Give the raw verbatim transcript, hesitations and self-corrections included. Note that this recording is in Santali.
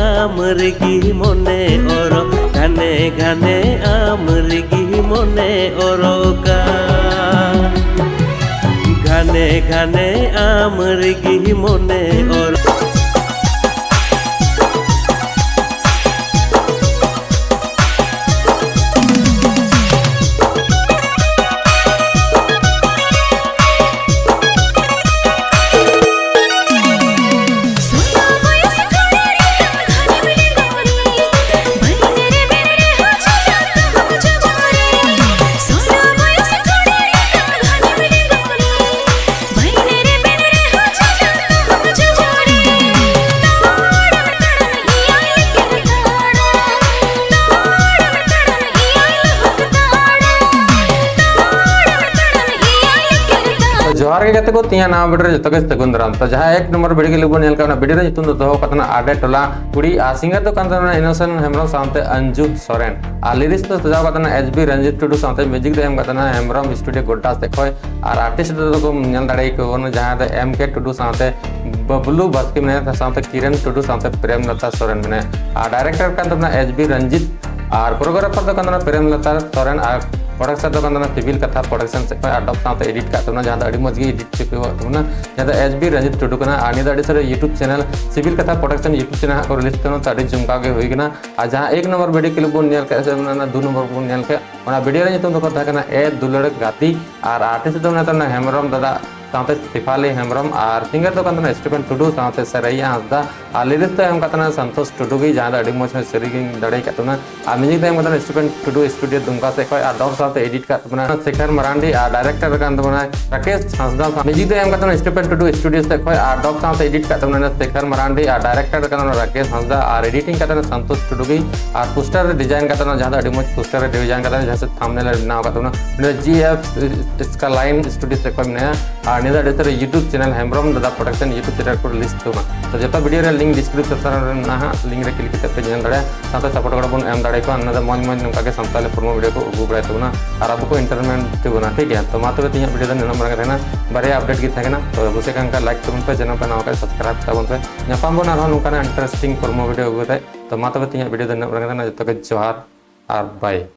ᱟᱢ ᱨᱮᱜᱮ ᱢᱚᱱᱮ ᱚᱨᱚᱜ, ᱜᱷᱟᱱᱮ ᱜᱷᱟᱱᱮ ᱟᱢ ᱨᱮᱜᱮ ᱢᱚᱱᱮ ᱚᱨᱚᱜᱟ᱾ ᱜᱷᱟᱱᱮ ᱜᱷᱟᱱᱮ ᱟᱢ ᱨᱮᱜᱮ ᱢᱚᱱᱮ ᱚᱨᱚᱜ᱾ ᱡᱚᱦᱟᱨ ᱜᱮ ᱜᱟᱛᱮ ᱠᱚ, ᱛᱤᱦᱤᱧᱟᱜ ᱱᱟᱣᱟ video ᱨᱮ ᱡᱚᱛᱚ ᱜᱮ ᱥᱟᱹᱜᱩᱱ ᱫᱟᱨᱟᱢ᱾ ᱛᱚ, ᱡᱟᱦᱟᱸ ᱮᱠ ᱱᱚᱢᱵᱚᱨ video clip ᱵᱚᱱ ᱧᱮᱞ ᱠᱟᱜ, ᱚᱱᱟ video ᱨᱮ ᱧᱩᱛᱩᱢ ᱫᱚ ᱫᱚᱦᱚ ᱠᱟᱜ ᱛᱟᱦᱮᱱᱟ ᱟᱰᱮ ᱴᱚᱞᱟ ᱠᱩᱲᱤ, ᱟᱨ singer ᱫᱚ ᱠᱟᱱ ᱛᱟᱵᱚᱱᱟ ᱤᱱᱳᱥᱮᱱᱴ ᱦᱮᱢᱵᱨᱚᱢ ᱥᱟᱶᱛᱮ ᱚᱧᱡᱩ ᱥᱚᱨᱮᱱ, ᱟᱨ lyrics ᱫᱚ ᱥᱟᱡᱟᱣ ᱠᱟᱜ ᱛᱟᱦᱮᱱᱟ ᱮᱪ ᱵᱤ ᱨᱚᱧᱡᱤᱛ ᱴᱩᱰᱩ ᱥᱟᱶᱛᱮ music ᱫᱚ ᱮᱢ ᱠᱟᱜ ᱛᱟᱦᱮᱱᱟ ᱦᱮᱢᱵᱨᱚᱢ studio ᱜᱳᱰᱰᱟ ᱥᱮᱫ ᱠᱷᱚᱡ, ᱟᱨ artist ᱫᱚ ᱠᱚ ᱧᱮᱞ ᱫᱟᱲᱮ ᱠᱚ ᱵᱚᱱ, ᱡᱟᱦᱟᱸ ᱫᱚ ᱮᱢ ᱠᱮ ᱴᱩᱰᱩ ᱥᱟᱶᱛᱮ ᱵᱟᱵᱞᱩ ᱵᱟᱥᱠᱮ ᱢᱮᱱᱟᱭᱟ, ᱥᱟᱶᱛᱮ ᱠᱤᱨᱮᱱ ᱴᱩᱰᱩ ᱥᱟᱶᱛᱮ ᱯᱨᱮᱢ ᱞᱚᱛᱟ ᱥᱚᱨᱮᱱ ᱢᱮᱱᱟᱭᱟ, ᱟᱨ director ᱠᱟᱱ ᱛᱟᱵᱚᱱᱟ ᱮᱪ ᱵᱤ ᱨᱚᱧᱡᱤᱛ, ᱟᱨ choreographer ᱫᱚ ᱠᱟᱱ ᱛᱟᱵᱚᱱᱟ ᱯᱨᱮᱢ ᱞᱚᱛᱟ ᱥᱚᱨᱮᱱ, ᱟᱨ producer ᱫᱚ ᱠᱟᱱ ᱛᱟᱵᱚᱱᱟ ᱥᱤᱵᱤᱞ ᱠᱟᱛᱷᱟ production ᱥᱮᱫ ᱠᱷᱚᱱ, ᱟᱨ dub ᱥᱟᱶᱛᱮ edit ᱠᱟᱜ ᱛᱟᱵᱚᱱᱟ, ᱡᱟᱦᱟᱸ ᱫᱚ ᱟᱹᱰᱤ ᱢᱚᱡᱽ ᱜᱮ edit ᱦᱚᱪᱚ ᱠᱟᱜ ᱛᱟᱵᱚᱱᱟ, ᱡᱟᱦᱟᱸ ᱫᱚ ᱮᱪ ᱵᱤ ᱨᱚᱧᱡᱤᱛ ᱴᱩᱰᱩ ᱠᱟᱱᱟ᱾ ᱟᱨ ᱱᱤᱭᱟᱹ ᱫᱚ ᱟᱹᱰᱤ ᱥᱟᱹᱨᱤ YouTube channel ᱥᱤᱵᱤᱞ ᱠᱟᱛᱷᱟ production YouTube channel ᱦᱟᱸᱜ ᱠᱚ release ᱠᱟᱱᱟ, ᱛᱚ ᱟᱹᱰᱤ ᱡᱚᱢᱠᱟᱣ ᱜᱮ ᱦᱩᱭ ᱠᱟᱱᱟ᱾ ᱟᱨ ᱡᱟᱦᱟᱸ ᱮᱠ ᱱᱚᱢᱵᱚᱨ video clip ᱵᱚᱱ ᱧᱮᱞ ᱠᱮᱫ ᱥᱮ ᱚᱱᱟ ᱫᱩ ᱱᱚᱢᱵᱚᱨ ᱵᱚᱱ ᱧᱮᱞ ᱠᱮᱫ, ᱚᱱᱟ video ᱨᱮ ᱧᱩᱛᱩᱢ ᱫᱚᱠᱚ ᱛᱟᱦᱮᱸ ᱠᱟᱱᱟ ᱮ ᱫᱩᱞᱟᱹᱲ ᱜᱟᱛᱮ, ᱟᱨ artist ᱫᱚ ᱢᱮᱱᱟᱭ ᱛᱟᱵᱚᱱᱟ ᱦᱮᱢᱵᱨᱚᱢ ᱫᱟᱫᱟ ᱥᱟᱶᱛᱮ ᱥᱮᱯᱷᱟᱞᱤ ᱦᱮᱢᱵᱨᱚᱢ, ᱟᱨ singer ᱫᱚ ᱠᱟᱱ ᱛᱟᱵᱚᱱᱟ ᱥᱴᱤᱯᱷᱮᱱ ᱴᱩᱰᱩ ᱥᱟᱶᱛᱮ ᱥᱟᱹᱨᱟᱹᱭᱟ ᱦᱟᱸᱥᱫᱟ, ᱟᱨ lyrics ᱫᱚ ᱮᱢ ᱠᱟᱜ ᱛᱟᱦᱮᱱᱟ ᱥᱚᱱᱛᱳᱥ ᱴᱩᱰᱩ ᱜᱮ, ᱡᱟᱦᱟᱸ ᱫᱚ ᱟᱹᱰᱤ ᱢᱚᱡᱽ ᱢᱚᱡᱽ ᱥᱮᱨᱮᱧ ᱜᱮᱧ ᱫᱟᱲᱮ ᱟᱠᱟᱫ ᱛᱟᱵᱚᱱᱟ᱾ ᱟᱨ music ᱫᱚ ᱮᱢ ᱠᱟᱜ ᱛᱟᱦᱮᱱᱟ ᱥᱴᱤᱯᱷᱮᱱ ᱴᱩᱰᱩ studio ᱫᱩᱢᱠᱟ ᱥᱮᱫ ᱠᱷᱚᱱ, ᱟᱨ dub ᱥᱟᱶᱛᱮ edit ᱠᱟᱜ ᱛᱟᱵᱚᱱᱟ ᱥᱮᱠᱷᱚᱨ ᱢᱟᱨᱟᱱᱰᱤ, ᱟᱨ director ᱠᱟᱱ ᱛᱟᱵᱚᱱᱟ ᱨᱟᱠᱮᱥ ᱦᱟᱸᱥᱫᱟ᱾ Music ᱫᱚ ᱮᱢ ᱠᱟᱜ ᱛᱟᱵᱚᱱᱟ ᱥᱴᱤᱯᱷᱮᱱ ᱴᱩᱰᱩ studio ᱥᱮᱫ ᱠᱷᱚᱱ, ᱟᱨ dub ᱥᱟᱶᱛᱮ edit ᱠᱟᱜ ᱛᱟᱵᱚᱱᱟ ᱥᱮᱠᱷᱚᱨ ᱢᱟᱨᱟᱱᱰᱤ, ᱟᱨ director ᱠᱟᱱ ᱛᱟᱵᱚᱱᱟ ᱨᱟᱠᱮᱥ ᱦᱟᱸᱥᱫᱟ, ᱟᱨ editing ᱠᱟᱜ ᱛᱟᱵᱚᱱᱟ ᱥᱚᱱᱛᱳᱥ ᱴᱩᱰᱩ ᱜᱮ, ᱟᱨ poster ᱨᱮ design ᱠᱟᱜ ᱛᱟᱵᱚᱱᱟ, ᱡᱟᱦᱟᱸ ᱫᱚ ᱟᱹᱰᱤ ᱢᱚᱡᱽ poster ᱨᱮ design ᱠᱟᱜ ᱛᱟᱵᱚᱱᱟ, ᱡᱟᱦᱟᱸ ᱥᱮ thumbnail ᱨᱮ ᱵᱮᱱᱟᱣ ᱠᱟᱜ ᱛᱟᱵᱚᱱᱟ, ᱩᱱᱤ ᱫᱚ ᱡᱤ ᱮᱯᱷ ᱥᱠᱟᱭᱞᱟᱭᱤᱱ studio ᱥᱮᱫ ᱠᱷᱚᱱ ᱢᱮᱱᱟᱭᱟ᱾ ᱟᱨ ᱱᱤᱭᱟᱹ ᱫᱚ ᱟᱹᱰᱤ ᱩᱛᱟᱹᱨ YouTube channel ᱦᱮᱢᱵᱨᱚᱢ ᱫᱟᱫᱟ Production YouTube channel ᱠᱚ release ᱛᱟᱵᱚᱱᱟ᱾ ᱛᱚ ᱡᱚᱛᱚ video ᱨᱮᱭᱟᱜ link description ᱨᱮ ᱢᱮᱱᱟᱜᱼᱟ, link ᱨᱮ click ᱠᱟᱛᱮ ᱯᱮ ᱧᱮᱞ ᱫᱟᱲᱮᱭᱟᱜᱼᱟ, ᱥᱟᱶᱛᱮ support ᱜᱚᱲᱚ ᱵᱚᱱ ᱮᱢ ᱫᱟᱲᱮ ᱠᱚᱣᱟ᱾ ᱚᱱᱟ ᱫᱚ ᱢᱚᱡᱽ ᱢᱚᱡᱽ ᱱᱚᱝᱠᱟ ᱜᱮ ᱥᱟᱱᱛᱟᱲᱤ promo video ᱠᱚ ᱟᱹᱜᱩ ᱵᱟᱲᱟᱭ ᱛᱟᱵᱚᱱᱟ ᱟᱨ ᱟᱵᱚ ᱠᱚ entertainment ᱛᱟᱵᱚᱱᱟ, ᱴᱷᱤᱠ ᱜᱮᱭᱟ? ᱛᱚ ᱢᱟ ᱛᱚᱵᱮ ᱛᱮᱦᱮᱧᱟᱜ video ᱫᱚ ᱱᱤᱱᱟᱹᱜ ᱢᱟᱨᱟᱝ ᱜᱮ ᱛᱟᱦᱮᱱᱟ᱾ ᱵᱟᱨᱭᱟ update ᱜᱮ ᱛᱟᱦᱮᱸ ᱠᱟᱱᱟ᱾ ᱛᱚ ᱠᱩᱥᱤ ᱠᱟᱱ ᱠᱷᱟᱱ like ᱛᱟᱵᱚᱱ ᱯᱮ, channel ᱯᱮ ᱱᱟᱣᱟ ᱠᱷᱟᱱ subscribe ᱛᱟᱵᱚᱱ ᱯᱮ᱾ ᱧᱟᱯᱟᱢ ᱵᱚᱱ ᱟᱨᱦᱚᱸ ᱱᱚᱝᱠᱟᱱᱟᱜ interesting promo video ᱟᱹᱜᱩ ᱠᱟᱛᱮ᱾ ᱛᱚ ᱢᱟ ᱛᱚᱵᱮ ᱛᱮᱦᱮᱧᱟᱜ video ᱫᱚ ᱱᱤᱱᱟᱹᱜ ᱢᱟᱨᱟᱝ ᱜᱮ ᱛᱟᱦᱮᱱᱟ᱾ ᱡᱚᱛᱚ ᱜᱮ ᱡᱚᱦᱟᱨ ᱟᱨ bye᱾